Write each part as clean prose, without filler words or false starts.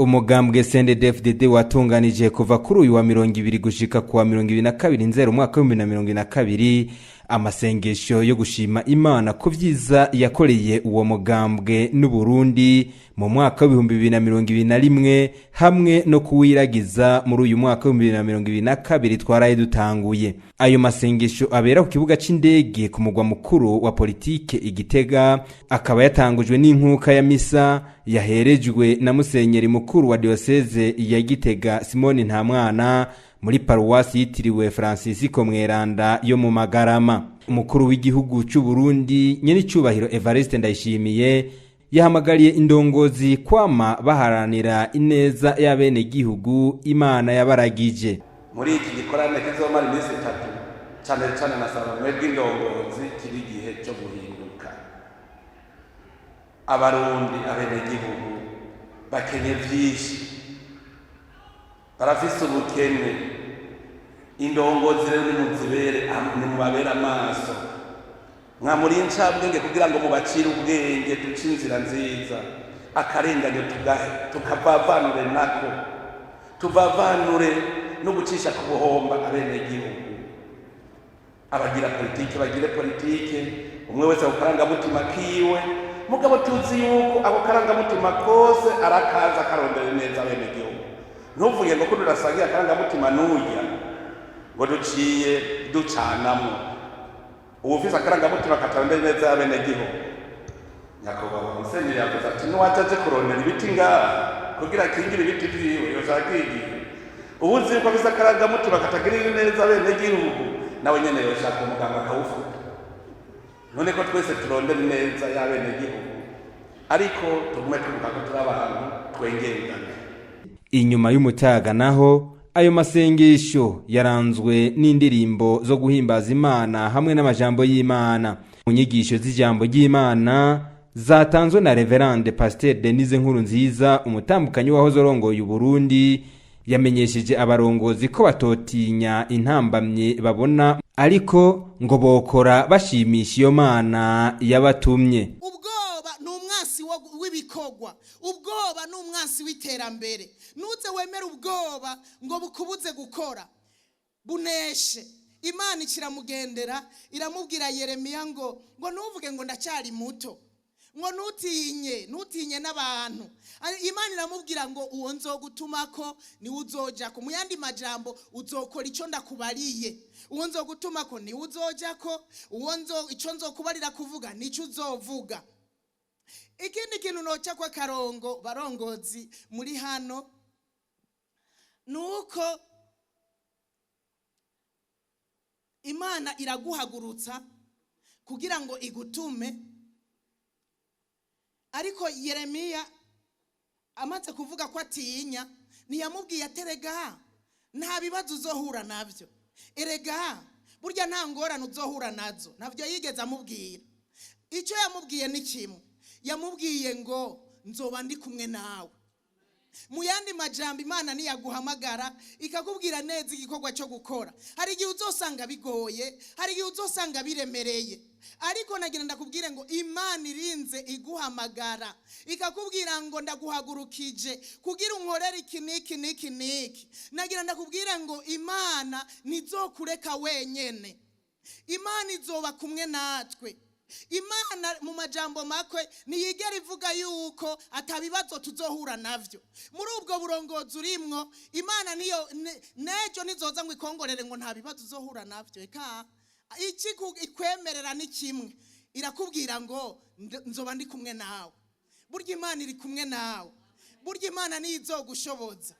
Umugambwe CNDD-FDD watunganije kuva kuri uyu wa 20 gushika ku wa 22 Nzero umwaka wa 2022 amasengesho yo gushima Imana ku vyiza yakoreye uwo mugambwe n'Uburundi mu mwaka wa 2021 hamwe no kuwiragiza muri uyu mwaka wa 2022 twaraye dutanguye. Ayo masengesho abera ku kibuga c'indege ku mugwa mukuru wa politike Igitega, akaba yatangujwe n'inkuka ya misa yaherejwe na musenyeri mukuru wa diocese ya Gitega Simoni Ntamwana muri paruwasi yitiriwe Francisco Mweranda yo mu Magarama. Umukuru w'igihugu c'u Burundi nyenicubahiro Evariste Ndayishimiye yahamagariye indongozi kwama baharanira ineza y'abenegihugu Imana yabaragije. Muri iki gikorane kizomara iminsi 3, cane cane nasaba mwebwe indongozi, kiri igihe cyo guhinduka. Abarundi, abenegihugu bakenye vyinshi, barafise ubukene. Indongozi rero nimuzibere, nimubabere amaso, mwamuri incabwenge kugira ngo mubacire ubwenge, duce inzira nziza, akarenganyo tukavavanure nako, tuvavanure no gucisha ku buhomba abenegihugu. Abagira politike bagire politike, umwe wese ako karangamutima kiwe, mugabo tuzi yuko ako karangamutima kose arakaza akarondera neza abenegihugu. Ntuvuge ngo ko turasangiye akarangamutima n'urya ngo duciye ducanamwo. Uwufise akarangamutima katarondera neza y'abenegihugu, nyakubahwa musenyeri yavuze ati nuwaje aje kurondera ibiti ngaha kugira akingire ibiti vyiwe yoshaka igihe. Ubu uzi yuko afise akarangamutima katagirira neza abenegihugu, nawe nyene yoshaka umuganga akawufuta. None ko twese turondera neza y'abenegihugu, ariko tugume twibuka ko turi abantu twengendana. Inyuma y'umutaga naho, ayo masengesho yaranzwe n'indirimbo zo guhimbaza Imana hamwe n'amajambo y'Imana. Mu nyigisho z'ijambo ry'Imana zatanzwe na Reverende Pasteur Denise Nkurunziza, umutambukanyi wahoze arongoye Uburundi, yamenyesheje abarongozi ko batotinya intambamye babona, ariko ngo bokora bashimisha iyo Mana yabatumye. Ubwoba ni umwansi w'ibikorwa, ubwoba ni umwansi w'iterambere. Ntuze wemere ubwoba ngo bukubuze gukora, buneshe. Imana ikiramugendera, iramubwira Yeremiya ngo ntuvuge ngo ndacyari muto, ngo ntutinye, ntutinye n'abantu. Imana iramubwira ngo uwo nzogutumako niwe uzojako. Mu yandi majambo, uzokora icyo ndakubariye. Uwo nzogutumako niwe uzojako, uwo nzo icyo nzokubarira kuvuga nicyo uzovuga. Ikindi kintu noca ko akarongo, barongozi muri hano, ni uko Imana iraguhagurutsa kugira ngo igutume. Ariko Yeremiya amaze kuvuga ko atinya, ntiyamubwiye ati erega nta bibazo uzohura nabyo, erega burya nta ngorane uzohura nazo. Ntabyo yigeze amubwira. Icyo yamubwiye ni kimwe, yamubwiye ngo nzoba ndi kumwe nawe. Mu yandi majambo, Imana niyaguhamagara ikakubwira neza igikorwa cyo gukora, hari igihe uzosanga bigoye, hari igihe uzosanga biremereye, ariko nagira ndakubwire ngo Imana irinze iguhamagara ikakubwira ngo ndaguhagurukije kugira unkorere iki n'iki n'iki n'iki, nagira ndakubwire ngo Imana ntizokureka wenyene, Imana izoba kumwe natwe. Imana mu majambo makwe ntiyigera ivuga yuko atabibazo tuzohura navyo muri ubwo burongozi urimwo. Imana niyo nejo nizoza ngo ikongorere ngo nta bibazo uzohura navyo. Eka, iki ikwemerera ni kimwe, irakubwira ngo nzoba ndi kumwe nawe. Burya Imana iri kumwe nawe, burya Imana niyo izogushoboza.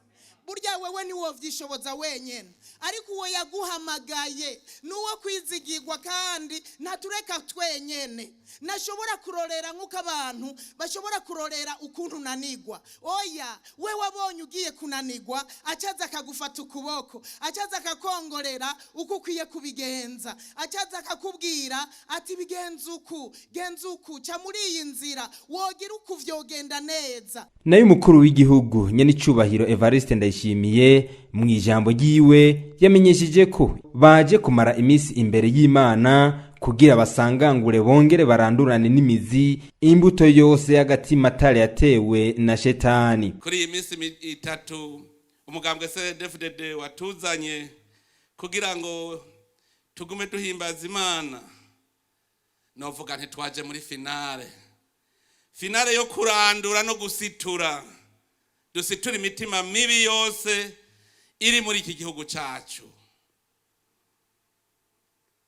Burya wewe ntiwovyishoboza wenyene, ariko uwo yaguhamagaye nuwo kwizigirwa, kandi ntatureka twenyene. Ntashobora kurorera nk'uko abantu bashobora kurorera ukuntu unanigwa. Oya, we wabonye ugiye kunanigwa, acaza akagufata ukuboko, acaza akakongorera uko ukwiye kubigenza, acaza akakubwira ati bigenza uku, genza uku, ca muri iyi nzira, wogira uku vyogenda neza. Nayo umukuru w'igihugu nyenicubahiro Evariste Ndayishimiye mu ijambo ryiwe yamenyesheje ko baje kumara iminsi imbere y'Imana. Kugira basangangure bongere barandurane n'imizi imbuto yose y'agatima atari yatewe na shetani. Kuri iyi minsi 3 umugambwe CNDD-FDD watuzanye kugira ngo tugume duhimbaza Imana, novuga ntitwaje muri finale, finale yo kurandura no gusitura, dusitura imitima mibi yose iri muri iki gihugu cacu.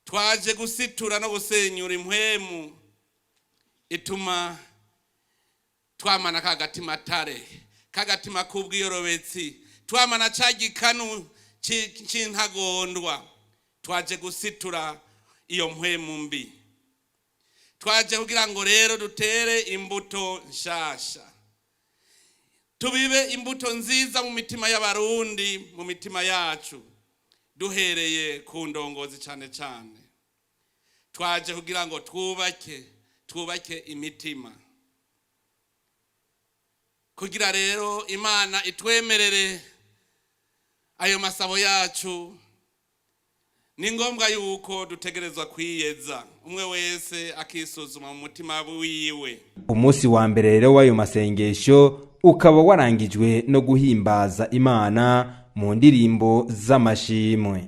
Twaje gusitura no gusenyura impwemu ituma twamana kagatima tare, kagatima k'ubwiyorobetsi, twamana ca gikanu c'intagondwa. Twaje gusitura iyo mpwemu mbi. Twaje kugira ngo rero dutere imbuto nshasha, tubibe imbuto nziza mu mitima y'Abarundi, mu mitima yacu, duhereye ku ndongozi cane cane. Twaje kugira ngo twubake imitima, kugira rero Imana itwemerere ayo masabo yacu. Ni ngombwa yuko dutegerezwa kwiyeza, umwe wese akisuzuma mu mutima wiwe. Umunsi wa mbere rero w'ayo masengesho ukaba warangijwe no guhimbaza Imana mu ndirimbo z'amashimwe.